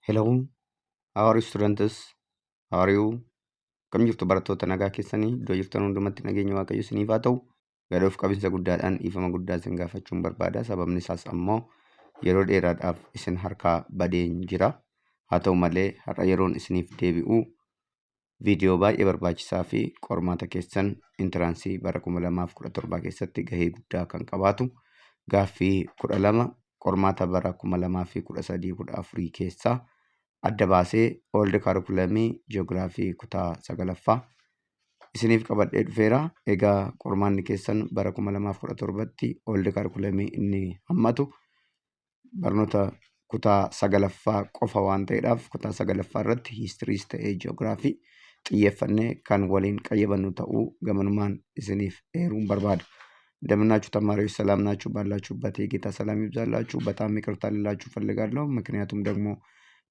Hello, how are you, students? How are you? Akkam jirtu barattoota? Nagaa keessanii? Iddoo jirtan hundumatti nageenya Waaqayyo isiniif haa ta'u. Gad of qabinsa guddaadhaan dhiifama guddaa isin gaafachuun barbaada. Sababni isaas ammoo yeroo dheeraadhaaf isin harkaa badeen jira. Haa ta'u malee, har'a yeroon isiniif deebi'u viidiyoo baay'ee barbaachisaa fi qormaata keessan entrance bara 2017 keessatti gahee guddaa kan qabaatu, gaaffii 12 qormaata bara 2013-14 keessaa adda baasee old curriculum ji'oogiraafii kutaa sagalaffaa isiniif qabadhee dhufeera. Egaa qormaanni keessan bara 2017tti old curriculum inni hammatu barnoota kutaa sagalaffaa qofa waan ta'eedhaaf, kutaa sagalaffaa irratti historys ta'ee ji'oogiraafii xiyyeeffannee kan waliin qayyabannu ta'uu gamanumaan isiniif eeruun barbaada. እንደምናችሁ ተማሪዎች፣ ሰላም ናችሁ? ባላችሁበት የጌታ ሰላም ይብዛላችሁ። በጣም ይቅርታ ልላችሁ ፈልጋለሁ። ምክንያቱም ደግሞ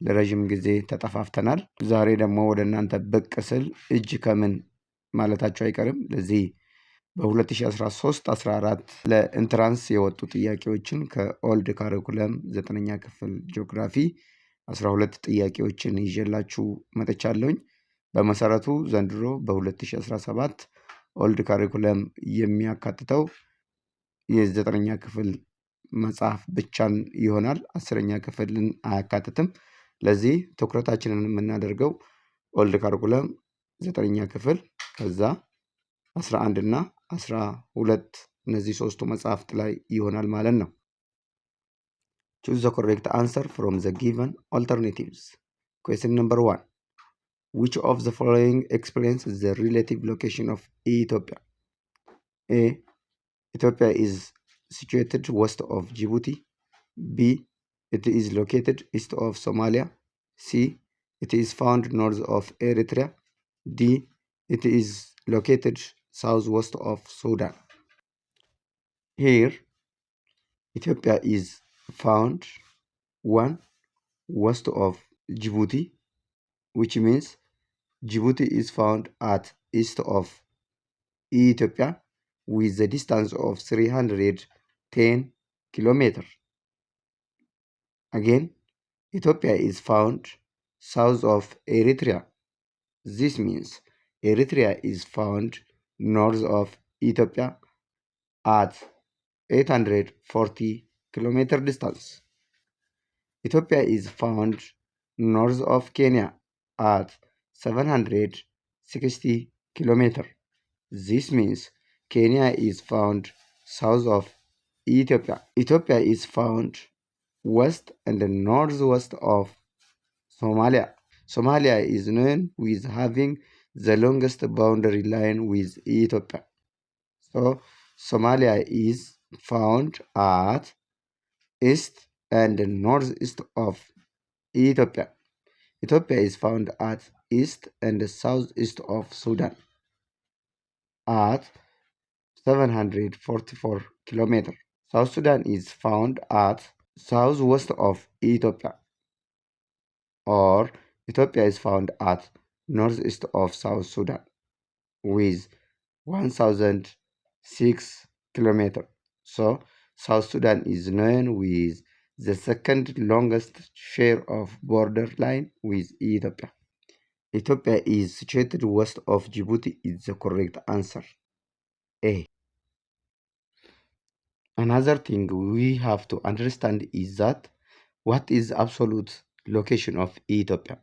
ለረዥም ጊዜ ተጠፋፍተናል። ዛሬ ደግሞ ወደ እናንተ ብቅ ስል እጅ ከምን ማለታችሁ አይቀርም። ለዚህ በ2013 14 ለ entrance የወጡ ጥያቄዎችን ከ old curriculum ዘጠነኛ ክፍል ጂኦግራፊ 12 ጥያቄዎችን ይዤላችሁ መጥቻለሁኝ። በመሰረቱ ዘንድሮ በ2017 old curriculum የሚያካትተው የዘጠነኛ ክፍል መጽሐፍ ብቻን ይሆናል። 10ኛ ክፍልን አያካትትም። ለዚህ ትኩረታችንን የምናደርገው old curriculum ዘጠነኛ ክፍል፣ ከዛ 11 እና 12፣ እነዚህ ሶስቱ መጽሐፍት ላይ ይሆናል ማለት ነው። Choose the correct answer from the given alternatives. Question number one. Which of the following explains the relative location of Ethiopia? A. Ethiopia is situated west of Djibouti. B. It is located east of Somalia. C. It is found north of Eritrea. D. It is located southwest of Sudan. Here, Ethiopia is found one west of Djibouti, which means Djibouti is found at east of Ethiopia with the distance of 310 kilometer. Again, Ethiopia is found south of Eritrea. This means Eritrea is found north of Ethiopia at 840 kilometer distance. Ethiopia is found north of Kenya at 760 kilometer. This means Kenya is found south of Ethiopia. Ethiopia is found west and northwest of Somalia. Somalia is known with having the longest boundary line with Ethiopia. So Somalia is found at east and northeast of Ethiopia. Ethiopia is found at east and southeast of Sudan at 744 kilometer. South Sudan is found at southwest of Ethiopia, or Ethiopia is found at northeast of South Sudan with 1006 kilometer. So South Sudan is known with the second longest share of border line with Ethiopia. Ethiopia is situated west of Djibouti is the correct answer. A. Another thing we have to understand is that what is absolute location of Ethiopia?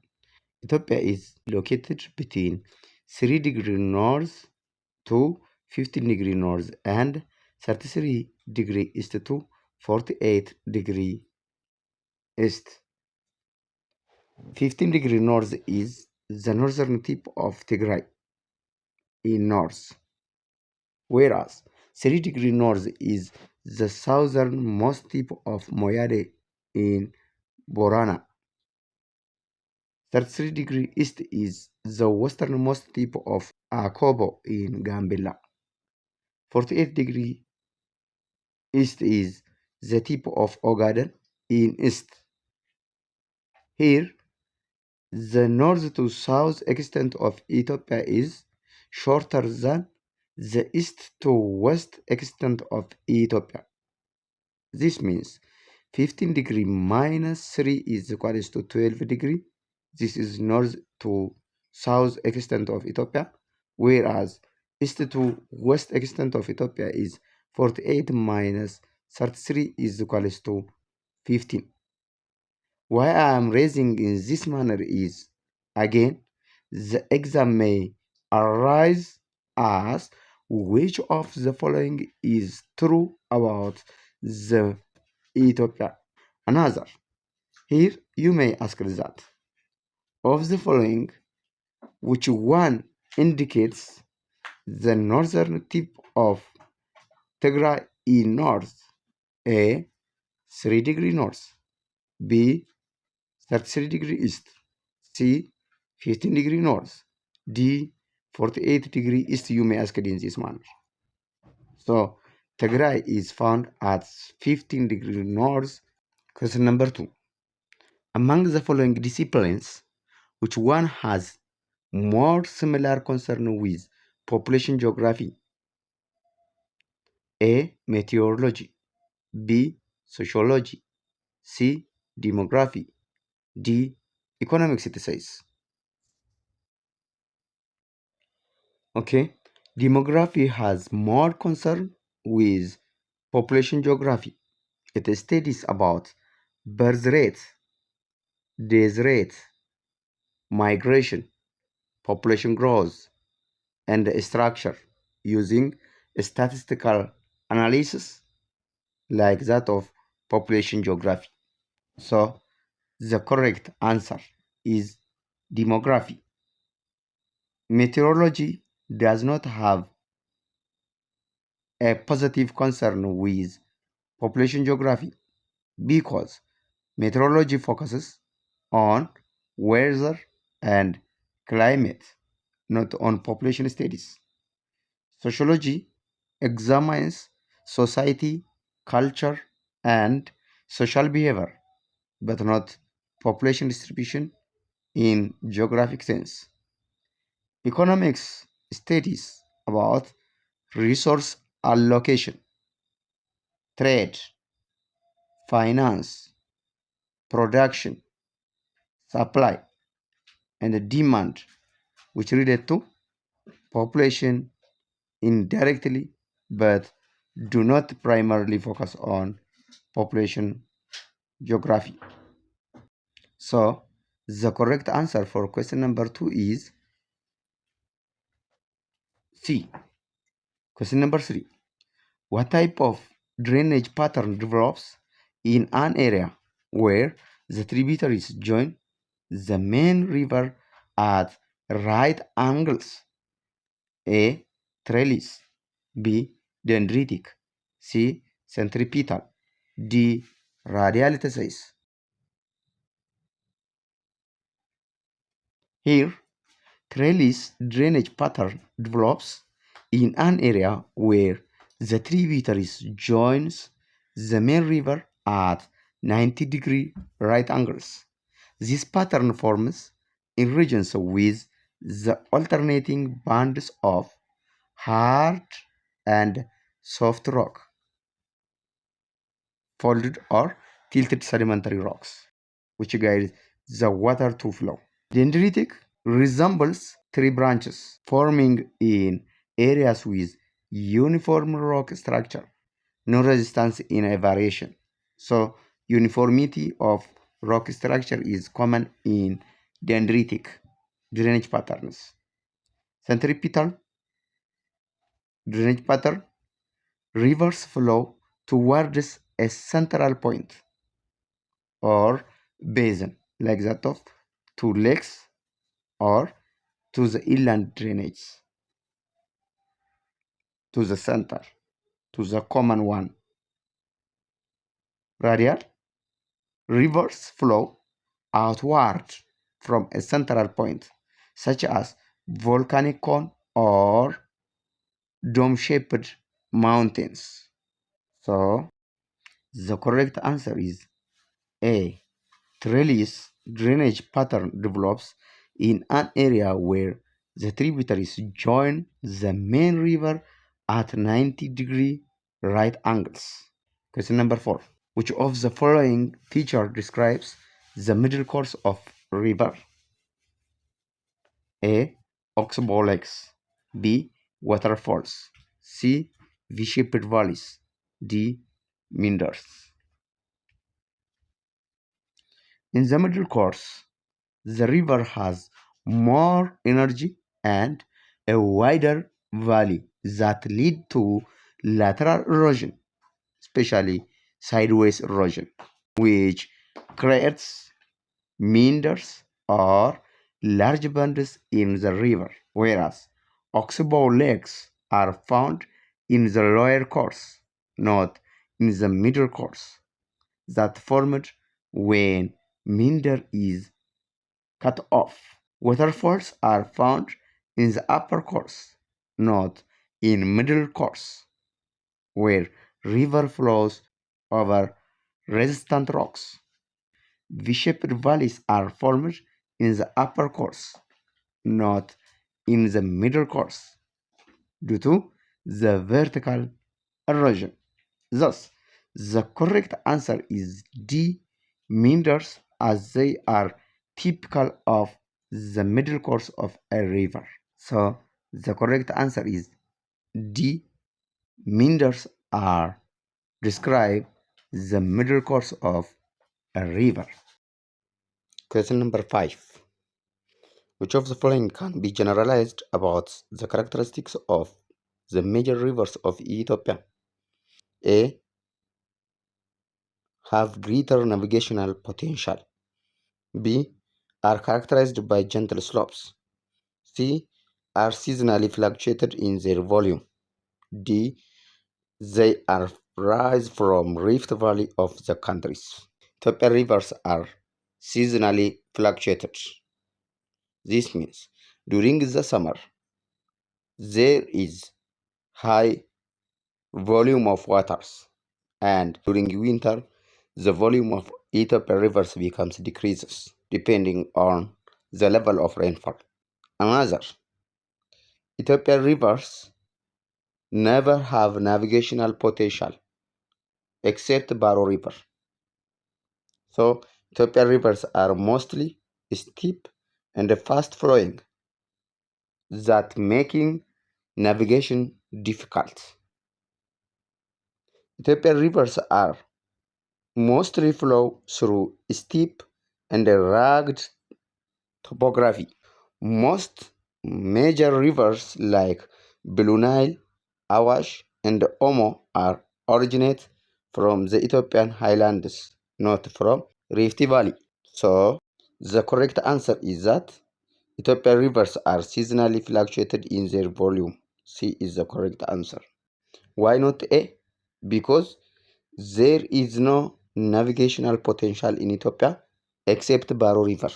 Ethiopia is located between 3 degree north to 15 degree north and 33 degree east to 48 degree east. 15 degree north is the northern tip of Tigray in north, whereas 3 degree north is the southernmost tip of Moyale in Borana. 33 degree east is the westernmost tip of Akobo in Gambela. 48 degree east is the tip of Ogaden in east. Here, the north to south extent of Ethiopia is shorter than the east to west extent of Ethiopia. This means 15 degree minus 3 is equals to 12 degree. This is north to south extent of Ethiopia, whereas east to west extent of Ethiopia is 48 minus 33 is equals to 15. Why I am raising in this manner is, again, the exam may arise as which of the following is true about the Ethiopia. Another, here you may ask that of the following, which one indicates the northern tip of Tigray in north? A. 3 degree north, B. 33 degree east, C. 15 degree north, D. 48 degree east. You may ask it in this manner. So Tigray is found at 15 degree north. Question number 2. Among the following disciplines, which one has more similar concern with population geography? A. Meteorology, B. Sociology, C. Demography, D. Economics, it says. Okay, demography has more concern with population geography. It studies about birth rate, death rate, migration, population growth, and structure using statistical analysis like that of population geography. So the correct answer is demography. Meteorology does not have a positive concern with population geography because meteorology focuses on weather and climate, not on population studies. Sociology examines society, culture, and social behavior, but not population distribution in geographic sense. Economics studies about resource allocation, trade, finance, production, supply, and demand, which relate to population indirectly, but do not primarily focus on population geography. So the correct answer for question number 2 is C. Question number 3. What type of drainage pattern develops in an area where the tributaries join the main river at right angles? A. Trellis, B. Dendritic, C. Centripetal, D. Radial, it says. Here, trellis drainage pattern develops in an area where the tributaries joins the main river at 90-degree right angles. This pattern forms in regions with the alternating bands of hard and soft rock, folded or tilted sedimentary rocks, which guide the water to flow. Dendritic resembles tree branches forming in areas with uniform rock structure, no resistance in a variation. So uniformity of rock structure is common in dendritic drainage patterns. Centripetal drainage pattern, rivers flow towards a central point or basin like that of two lakes or to the inland drainage, to the center, to the common one. Radial, rivers flow outward from a central point, such as volcanic cone or dome-shaped mountains. So the correct answer is A. Trellis drainage pattern develops in an area where the tributaries join the main river at 90-degree right angles. Question number 4. Which of the following feature describes the middle course of river? A. Oxbow lakes. B. Waterfalls. C. V-shaped valleys. D. Meanders. In the middle course, the river has more energy and a wider valley that lead to lateral erosion, especially sideways erosion, which creates meanders or large bends in the river, whereas oxbow lakes are found in the lower course, not in the middle course, that formed when meander is cut off. Waterfalls are found in the upper course, not in middle course, where river flows over resistant rocks. V-shaped valleys are formed in the upper course, not in the middle course, due to the vertical erosion. Thus, the correct answer is D, meanders, as they are typical of the middle course of a river. So, the correct answer is D, meanders are describe the middle course of a river. Question number 5. Which of the following can be generalized about the characteristics of the major rivers of Ethiopia? A. Have greater navigational potential. B. Are characterized by gentle slopes. C. Are seasonally fluctuated in their volume. D. They are rise from Rift Valley of the countries. Ethiopian rivers are seasonally fluctuated. This means during the summer there is high volume of waters, and during winter the volume of Ethiopian rivers becomes decreases depending on the level of rainfall. Another, Ethiopian rivers never have navigational potential except Baro River. So Ethiopian rivers are mostly steep and fast flowing, that making navigation difficult. Ethiopian rivers are mostly flow through steep and rugged topography. Most major rivers like Blue Nile, Awash, and Omo are originate from the Ethiopian highlands, not from Rift Valley. So the correct answer is that Ethiopian rivers are seasonally fluctuated in their volume. C is the correct answer. Why not A? Because there is no navigational potential in Ethiopia except Baro River.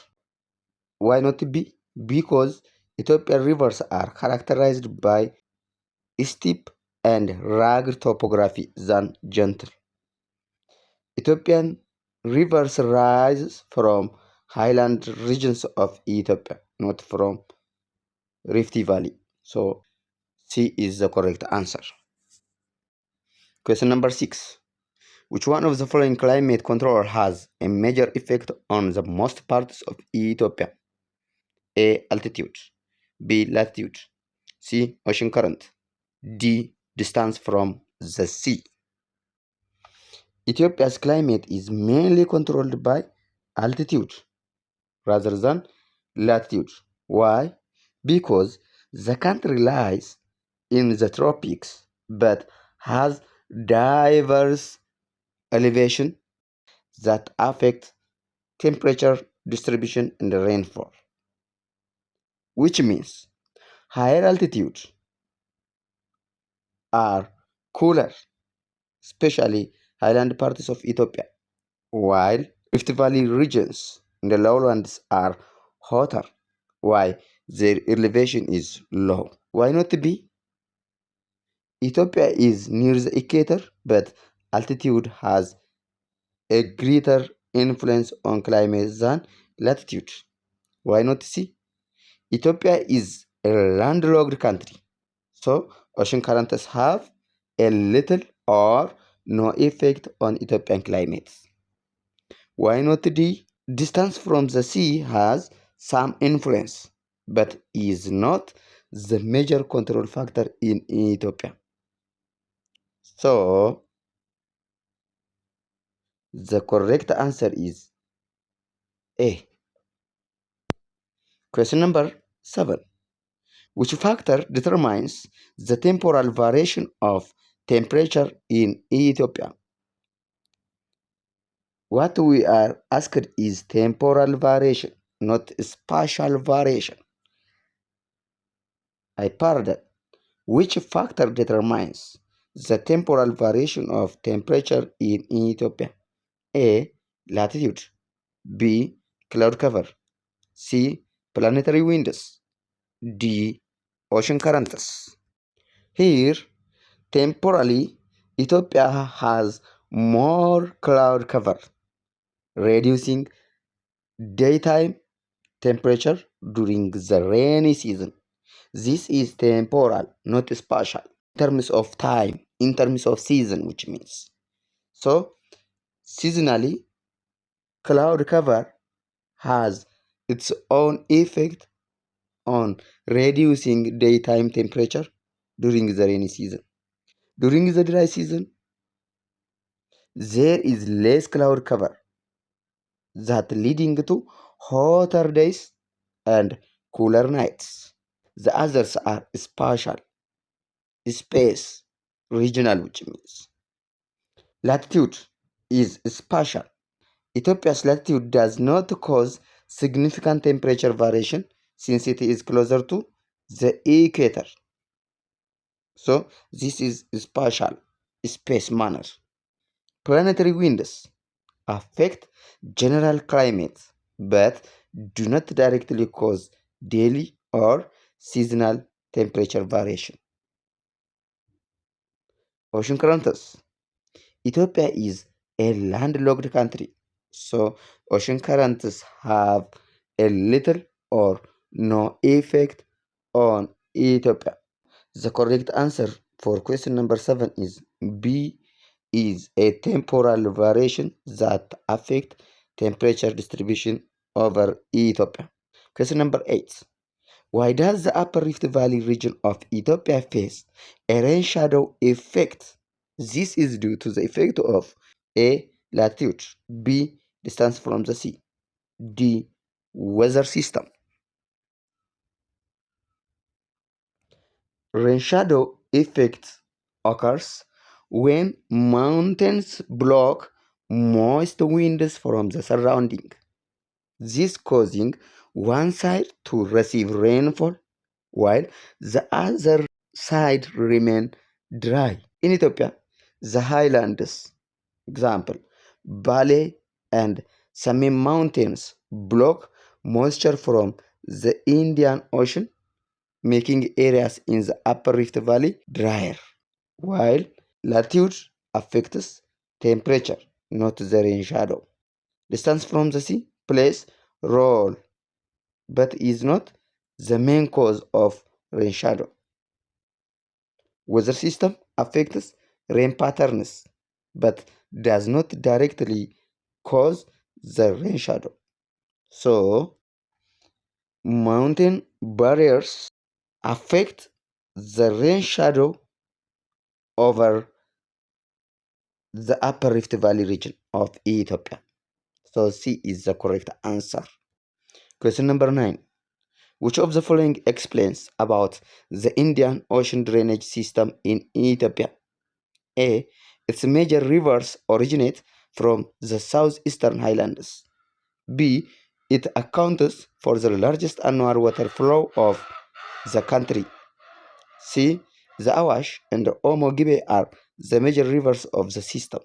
Why not B? Because Ethiopian rivers are characterized by steep and rugged topography than gentle. Ethiopian rivers rise from highland regions of Ethiopia, not from Rift Valley. So C is the correct answer. Question number 6. Which one of the following climate control has a major effect on the most parts of Ethiopia? A. Altitude. B. Latitude. C. Ocean current. D. Distance from the sea. Ethiopia's climate is mainly controlled by altitude rather than latitude. Why? Because the country lies in the tropics but has diverse elevation that affect temperature distribution and rainfall, which means higher altitude are cooler, especially highland parts of Ethiopia, while Rift Valley regions and the lowlands are hotter. Why? Their elevation is low. Why not B? Ethiopia is near the equator, but altitude has a greater influence on climate than latitude. Why not C? Ethiopia is a landlocked country, so ocean currents have a little or no effect on Ethiopian climate. Why not D? Distance from the sea has some influence, but is not the major control factor in Ethiopia. So, the correct answer is A. Question number 7. Which factor determines the temporal variation of temperature in Ethiopia? What we are asked is temporal variation, not spatial variation. I pardon. Which factor determines the temporal variation of temperature in Ethiopia? A. Latitude. B. Cloud cover. C. Planetary winds. D. Ocean currents. Here, temporally, Ethiopia has more cloud cover, reducing daytime temperature during the rainy season. This is temporal, not spatial, in terms of time, in terms of season, which means. So, seasonally, cloud cover has its own effect on reducing daytime temperature during the rainy season. During the dry season, there is less cloud cover that leading to hotter days and cooler nights. The others are spatial, space, regional, which means latitude is spatial. Ethiopia's latitude does not cause significant temperature variation since it is closer to the equator. So this is spatial, space manner. Planetary winds affect general climate but do not directly cause daily or seasonal temperature variation. Ocean currents. Ethiopia is a landlocked country, so ocean currents have a little or no effect on Ethiopia. The correct answer for question number 7 is B, is a temporal variation that affect temperature distribution over Ethiopia. Question number 8. Why does the Upper Rift Valley region of Ethiopia face a rain shadow effect? This is due to the effect of A. Latitude, B. Distance from the sea, D. Weather system. Rain shadow effect occurs when mountains block moist winds from the surrounding. This causing one side to receive rainfall while the other side remain dry. In Ethiopia, the highlands, example, Bale and Semien Mountains block moisture from the Indian Ocean, making areas in the Upper Rift Valley drier, while latitude affects temperature, not the rain shadow. Distance from the sea plays role, but is not the main cause of rain shadow. Weather system affects rain patterns, but does not directly cause the rain shadow. So, mountain barriers affect the rain shadow over the Upper Rift Valley region of Ethiopia. So C is the correct answer. Question number 9. Which of the following explains about the Indian Ocean drainage system in Ethiopia? A. Its major rivers originate from the southeastern highlands. B. It accounts for the largest annual water flow of the country. C. The Awash and the Omo Gibe are the major rivers of the system.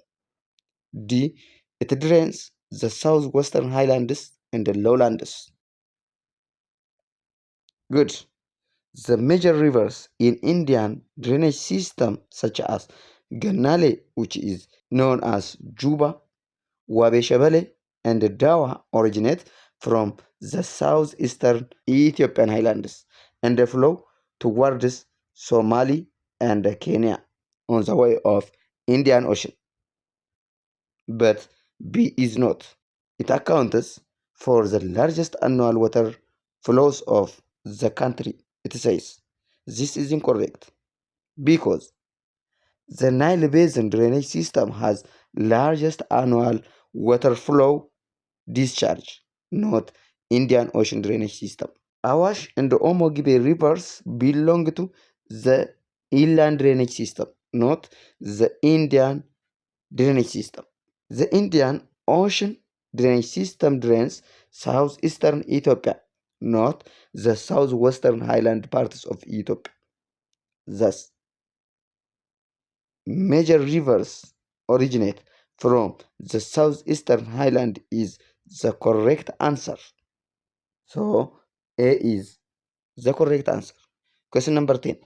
D. It drains the southwestern highlands and the lowlands. Good. The major rivers in Indian drainage system such as Ganale, which is known as Juba, Wabe Shebelle, and Dawa originate from the southeastern Ethiopian highlands and flow towards Somali and Kenya on the way of Indian Ocean. But B is not. It accounts for the largest annual water flows of the country, it says. This is incorrect because the Nile Basin drainage system has largest annual water flow discharge, not Indian Ocean drainage system. Awash and the Omo Gibe rivers belong to the inland drainage system, not the Indian drainage system. The Indian Ocean drainage system drains southeastern Ethiopia, not the southwestern highland parts of Ethiopia. Thus, major rivers originate from the southeastern highland is the correct answer. So, A is the correct answer. Question number 10.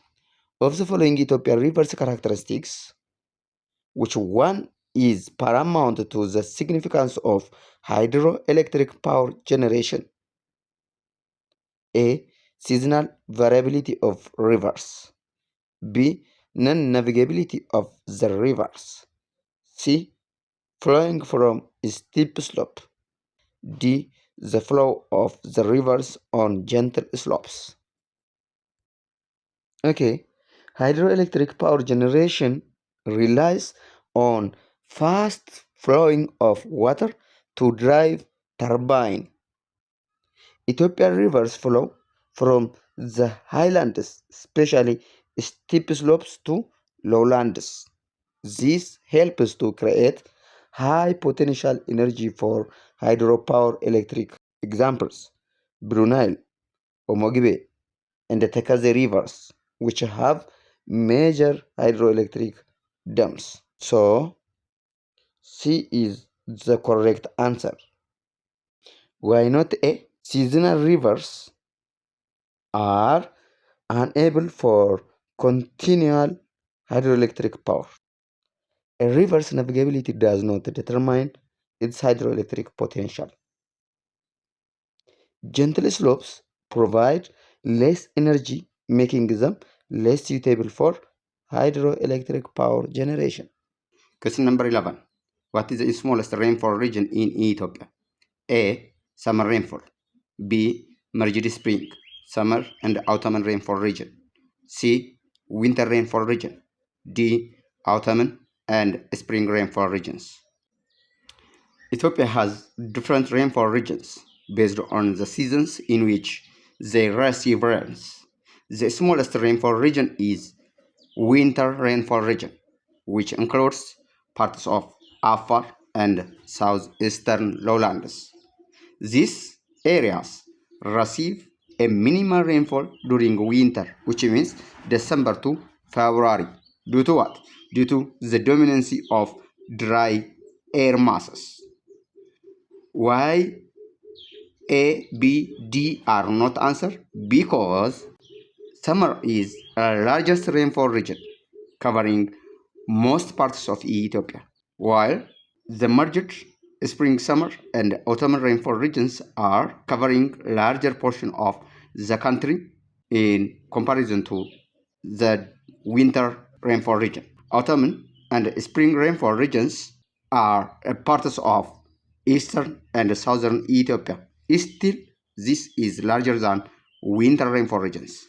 Of the following Ethiopian rivers characteristics, which one is paramount to the significance of hydroelectric power generation? A. Seasonal variability of rivers. B. Non-navigability of the rivers. C. Flowing from a steep slope. D. The flow of the rivers on gentle slopes. Okay, hydroelectric power generation relies on fast flowing of water to drive turbine. Ethiopian rivers flow from the highlands, especially steep slopes to lowlands. This helps to create high potential energy for hydropower electric. Examples: Blue Nile, Omo Gibe, and the Tekeze rivers, which have major hydroelectric dams. So, C is the correct answer. Why not A? Seasonal rivers are unable for continual hydroelectric power. A river's navigability does not determine its hydroelectric potential. Gentle slopes provide less energy, making them less suitable for hydroelectric power generation. Question number 11. What is the smallest rainfall region in Ethiopia? A. Summer rainfall. B. Merged spring, summer and autumn rainfall region. C. Winter rainfall region. D. Autumn and spring rainfall regions. Ethiopia has different rainfall regions based on the seasons in which they receive rains. The smallest rainfall region is winter rainfall region, which includes parts of Afar and southeastern lowlands. These areas receive a minimal rainfall during winter, which means December to February. Due to what? Due to the dominancy of dry air masses. Why A, B, D are not answer? Because summer is a largest rainfall region, covering most parts of Ethiopia, while the merged spring, summer, and autumn rainfall regions are covering larger portion of the country in comparison to the winter rainfall region. Autumn and spring rainfall regions are a parts of eastern and southern Ethiopia. Still, this is larger than winter rainfall regions.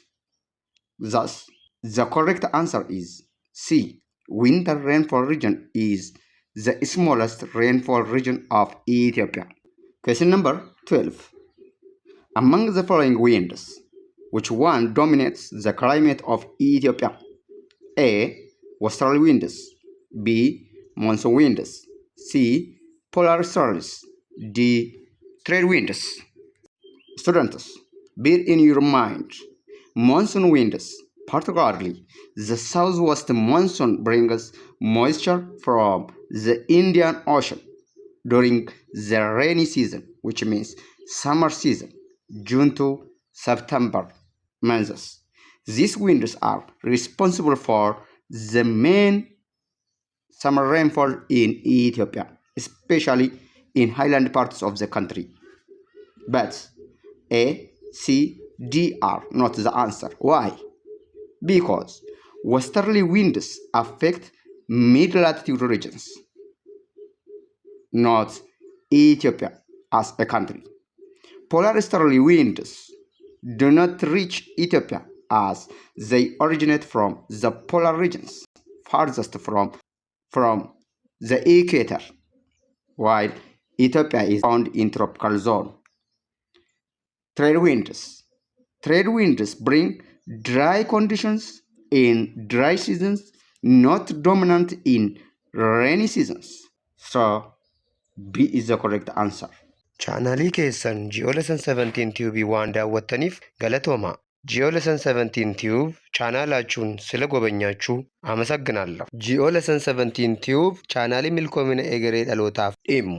Thus, the correct answer is C. Winter rainfall region is the smallest rainfall region of Ethiopia. Question number 12. Among the following winds, which one dominates the climate of Ethiopia? A. Westerly winds. B. Monsoon winds. C. Polar easterlies. D. Trade winds. Students, bear in your mind, monsoon winds, particularly the southwest monsoon, brings moisture from the Indian Ocean during the rainy season, which means summer season, June to September months. These winds are responsible for the main summer rainfall in Ethiopia, especially in highland parts of the country. But A, C, D are not the answer. Why? Because westerly winds affect mid-latitude regions. not Ethiopia as a country. Polar easterly winds do not reach Ethiopia as they originate from the polar regions farthest from the equator, while Ethiopia is found in tropical zone. Trade winds. Trade winds bring dry conditions in dry seasons, not dominant in rainy seasons. So, B is the correct answer. Chaanaalii keessan Ji'oolessan 17 Tube waan daawwattaniif galatooma. Ji'oolessan 17 Tube ቻናላችሁን ስለጎበኛችሁ አመሰግናለሁ። Ji'oolessan 17 Tube chaanaalii milkoomina egeree dhalootaaf dhimmu.